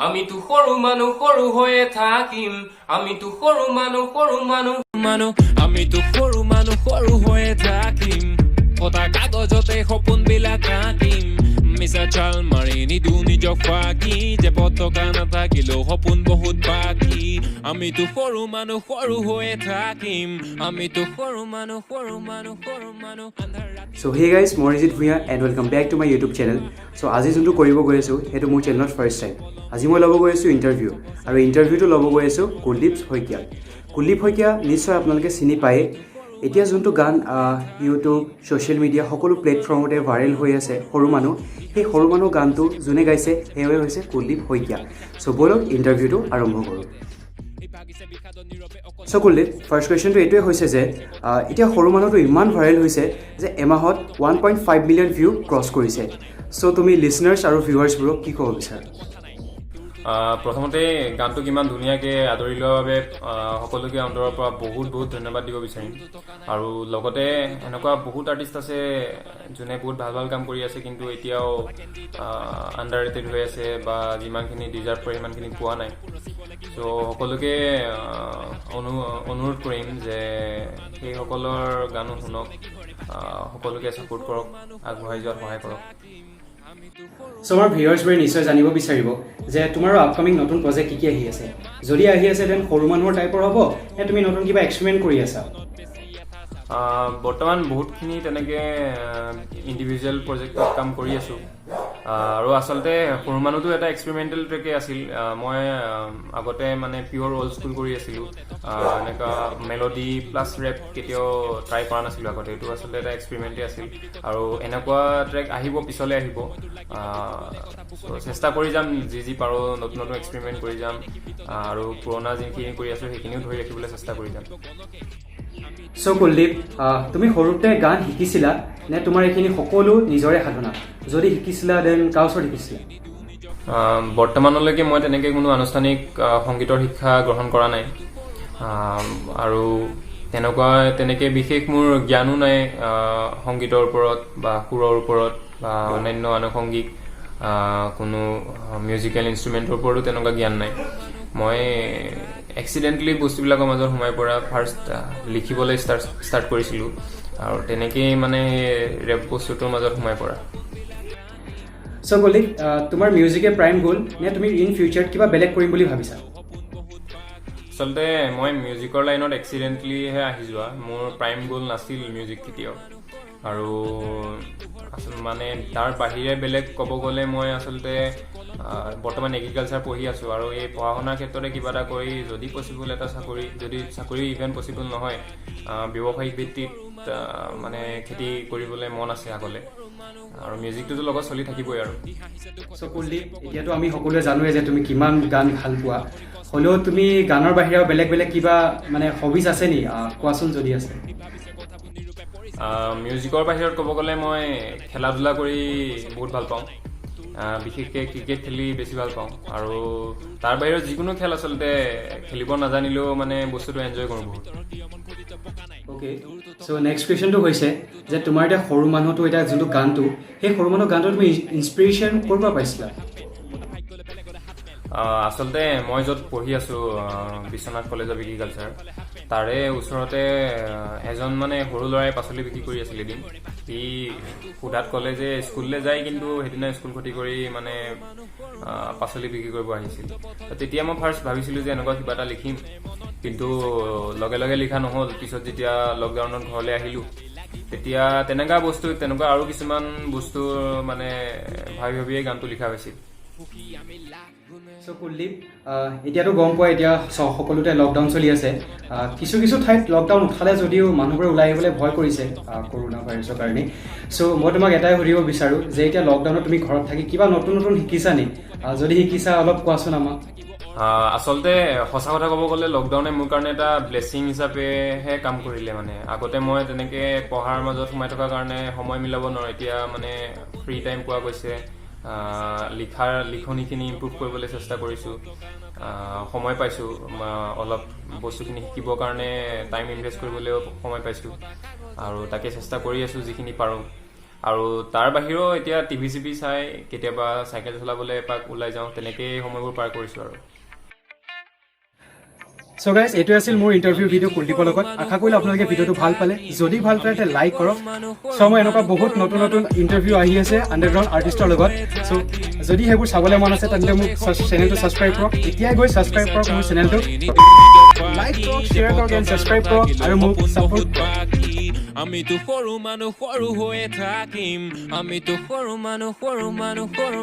আমিতো সৰু মানুহ, সৰু হৈয়ে থাকিম। আমিতো সৰু মানুহ, সৰু মানুহ মানুহ। আমিতো সৰু মানুহ, সৰু হৈয়ে থাকিম। ফটা কাগজতে সপোনবিলাক আঁকিম। মিছা চাল মাৰি নিদো নিজক ফাঁকি যে পতকা নাথাকিলেও সপোন বহুত বাকী। আমিতো সৰু মানুহ, সৰু হৈয়ে থাকিম। আমিতো সৰু মানুহ, সৰু মানুহ, সৰু মানুহ, আন্ধাৰ ৰাতি। চ' হে গাইজ, মই ৰিজিত Bhuyan and welcome back to my YouTube channel. So আজি যোনটো কৰিব গৈ আছোঁ, সেইটো মোৰ চেনেলত ফাৰ্ষ্ট টাইম। আজি মই ল'ব গৈ আছোঁ ইণ্টাৰভিউ আৰু ইণ্টাৰভিউটো ল'ব গৈ আছোঁ কুলদীপ শইকীয়াক। কুলদীপ শইকীয়া নিশ্চয় আপোনালোকে চিনি পায়েই। এতিয়া যোনটো গান ইউটিউব, ছ'চিয়েল মিডিয়া সকলো প্লেটফৰ্মতে ভাইৰেল হৈ আছে, সৰু মানুহ, সেই সৰু মানুহ গানটো যোনে গাইছে, সেয়ে হৈছে কুলদীপ শইকীয়া। চ' ব'লক, ইণ্টাৰভিউটো আৰম্ভ কৰোঁ। চ' কুলদীপ, ফাৰ্ষ্ট কুৱেশ্যনটো এইটোৱে হৈছে যে এতিয়া সৰু মানুহটো ইমান ভাইৰেল হৈছে যে এমাহত 1.5 million view cross কৰিছে। চ' তুমি লিচনাৰ্ছ আৰু ভিউৱাৰ্ছবোৰক কি ক'ব বিচাৰা? প্ৰথমতে গানটোক ইমান ধুনীয়াকৈ আদৰি লোৱাৰ বাবে সকলোকে অন্তৰৰ পৰা বহুত বহুত ধন্যবাদ দিব বিচাৰিম। আৰু লগতে এনেকুৱা বহুত আৰ্টিষ্ট আছে যোনে বহুত ভাল ভাল কাম কৰি আছে, কিন্তু এতিয়াও আণ্ডাৰ ৰেটেড হৈ আছে বা যিমানখিনি ডিজাৰ্ভ কৰে সিমানখিনি পোৱা নাই। চ' সকলোকে অনুৰোধ কৰিম যে সেইসকলৰ গানো শুনক, সকলোকে ছাপোৰ্ট কৰক, আগবঢ়াই যোৱাত সহায় কৰক। চ' আমাৰ ভিউৱাৰ্ছবোৰে নিশ্চয় জানিব বিচাৰিব যে তোমাৰো আপকামিং নতুন প্ৰজেক্ট কি কি আহি আছে। যদি আহি আছে, then সৰু মানুহৰ টাইপৰ হ'ব নে তুমি নতুন কিবা এক্সপেৰিমেণ্ট কৰি আছা? বৰ্তমান বহুতখিনি তেনেকৈ ইণ্ডিভিজুৱেল প্ৰজেক্টত কাম কৰি আছোঁ আৰু আচলতে সৰু মানুহটো এটা এক্সপেৰিমেণ্টেল ট্ৰেকে আছিল। মই আগতে মানে পিয়'ৰ অল্ড স্কুল কৰি আছিলোঁ। এনেকুৱা মেলডি প্লাছ ৰেপ কেতিয়াও ট্ৰাই কৰা নাছিলোঁ আগতে। এইটো আচলতে এটা এক্সপেৰিমেণ্টেই আছিল আৰু এনেকুৱা ট্ৰেক আহিব, পিছলৈ আহিব। So চেষ্টা কৰি যাম, যি যি পাৰোঁ নতুন নতুন এক্সপেৰিমেণ্ট কৰি যাম আৰু পুৰণা যিখিনি কৰি আছোঁ সেইখিনিও ধৰি ৰাখিবলৈ চেষ্টা কৰি যাম। চ' কুলদীপ, তুমি সৰুতে গান শিকিছিলা নে তোমাৰ এইখিনি সকলো নিজৰে সাধনা? যদি শিকিছিলা, then কাৰ ওচৰত শিকিছিলা? বৰ্তমানলৈকে মই তেনেকৈ কোনো আনুষ্ঠানিক সংগীতৰ শিক্ষা গ্ৰহণ কৰা নাই আৰু তেনেকৈ বিশেষ মোৰ জ্ঞানো নাই সংগীতৰ ওপৰত বা সুৰৰ ওপৰত বা অন্যান্য আনুষংগিক কোনো মিউজিকেল ইনষ্ট্ৰুমেণ্টৰ ওপৰতো তেনেকুৱা জ্ঞান নাই। মই এক্সিডেণ্টলি বস্তুবিলাকৰ মাজত সোমাই পৰা, ফাৰ্ষ্ট লিখিবলৈ ষ্টাৰ্ট ষ্টাৰ্ট কৰিছিলোঁ আৰু তেনেকেই মানে ৰেপ বস্তুটোৰ মাজত সোমাই পৰা। চ' কুলদীপ, তোমাৰ মিউজিকে প্ৰাইম গ'ল নে তুমি ইন ফিউচাৰত কিবা বেলেগ কৰিম বুলি ভাবিছা? আচলতে মই মিউজিকৰ লাইনত এক্সিডেণ্টলিহে আহি যোৱা। মোৰ প্ৰাইম গ'ল নাছিল মিউজিক কেতিয়াও। আৰু মানে তাৰ বাহিৰে বেলেগ ক'ব গ'লে মই আচলতে বৰ্তমান এগ্ৰিকালচাৰ পঢ়ি আছোঁ আৰু এই পঢ়া শুনাৰ ক্ষেত্ৰতে কিবা এটা কৰি, যদি পচিবল এটা চাকৰি, যদি চাকৰি ইভেন পচিবল নহয়, ব্যৱসায়িক ভিত্তিত মানে খেতি কৰিবলৈ মন আছে আগলৈ আৰু মিউজিকটোতো লগত চলি থাকিবই আৰু। চ' কুলদীপ, এতিয়াতো আমি সকলোৱে জানোৱে যে তুমি কিমান গান ভাল পোৱা। হ'লেও তুমি গানৰ বাহিৰেও বেলেগ বেলেগ কিবা মানে হবিজ আছে নি? কোৱাচোন যদি আছে। মিউজিকৰ বাহিৰত ক'ব গ'লে মই খেলা ধূলা কৰি বহুত ভাল পাওঁ। বিশেষকৈ ক্ৰিকেট খেলি বেছি ভাল পাওঁ আৰু তাৰ বাহিৰত যিকোনো খেল আচলতে খেলিব নাজানিলেও মানে বস্তুটো এনজয় কৰোঁ বহুত। অ'কে, চ' নেক্সট কুৱেশ্যনটো হৈছে যে তোমাৰ এতিয়া সৰু মানুহটো, এতিয়া যোনটো গানটো, সেই সৰু মানুহ গানটো তুমি ইনস্পিৰেশ্যন ক'ৰ পৰা পাইছিলা? আচলতে মই য'ত পঢ়ি আছোঁ, বিশ্বনাথ কলেজ অফ এগ্ৰিকালচাৰ, তাৰে ওচৰতে এজন মানে সৰু ল'ৰাই পাচলি বিক্ৰী কৰি আছিল। এদিন সি সোধাত ক'লে যে স্কুললৈ যায়, কিন্তু সেইদিনা স্কুল ক্ষতি কৰি মানে পাচলি বিক্ৰী কৰিব আহিছিল। তেতিয়া মই ফাৰ্ষ্ট ভাবিছিলোঁ যে এনেকুৱা কিবা এটা লিখিম, কিন্তু লগে লগে লিখা নহ'ল। পিছত যেতিয়া লকডাউনত ঘৰলৈ আহিলোঁ, তেতিয়া তেনেকুৱা বস্তু, তেনেকুৱা আৰু কিছুমান বস্তু মানে ভাবি ভাবিয়ে গানটো লিখা হৈছিল। চ' কুলদীপ, এতিয়াতো গম পোৱা, এতিয়া সকলোতে লকডাউন চলি আছে। কিছু কিছু ঠাইত লকডাউন উঠালে যদিও মানুহবোৰে ওলাই আহিবলৈ ভয় কৰিছে কৰোণা ভাইৰাছৰ কাৰণে। চ' মই তোমাক এটাই সুধিব বিচাৰোঁ যে এতিয়া লকডাউনত তুমি ঘৰত থাকি কিবা নতুন নতুন শিকিছা নি? যদি শিকিছা, অলপ কোৱাচোন আমাক। আচলতে সঁচা কথা ক'ব গ'লে লকডাউনে মোৰ কাৰণে এটা ব্লেছিং হিচাপেহে কাম কৰিলে। মানে আগতে মই তেনেকে পঢ়াৰ মাজত সোমাই থকাৰ কাৰণে সময় মিলাব নোৱাৰোঁ। এতিয়া মানে ফ্ৰী টাইম পোৱা গৈছে। লিখাৰ লিখনিখিনি ইম্প্ৰুভ কৰিবলৈ চেষ্টা কৰিছোঁ। সময় পাইছোঁ, অলপ বস্তুখিনি শিকিবৰ কাৰণে টাইম ইনভেষ্ট কৰিবলৈও সময় পাইছোঁ আৰু তাকে চেষ্টা কৰি আছোঁ যিখিনি পাৰোঁ। আৰু তাৰ বাহিৰেও এতিয়া টিভি চিভি চাই, কেতিয়াবা চাইকেল চলাবলৈ এপাক ওলাই যাওঁ, তেনেকেই সময়বোৰ পাৰ কৰিছোঁ আৰু। চ' গাইজ, এইটোৱে আছিল মোৰ ইণ্টাৰভিউ ভিডিঅ' কুলদীপৰ লগত। আশা কৰিলোঁ আপোনালোকে ভিডিঅ'টো ভাল পালে। যদি ভাল পালে তেন্তে লাইক কৰক। চ' মই এনেকুৱা বহুত নতুন নতুন ইণ্টাৰভিউ আহি আছে আণ্ডাৰগ্ৰাউণ্ড আৰ্টিষ্টৰ লগত। চ' যদি সেইবোৰ চাবলৈ মন আছে, তেন্তে মোক চেনেলটো ছাবস্ক্ৰাইব কৰক। এতিয়াই গৈ ছাবস্ক্ৰাইব কৰক মোৰ চেনেলটো। লাইক কৰক, শ্বেয়াৰ কৰক এণ্ড ছাবস্ক্ৰাইব কৰক আৰু মোক ছাপোৰ্ট কৰক। আমিতো সৰু মানুহ, সৰু হৈয়ে থাকিম। আমিতো সৰু মানুহ, সৰু মানুহ, সৰু।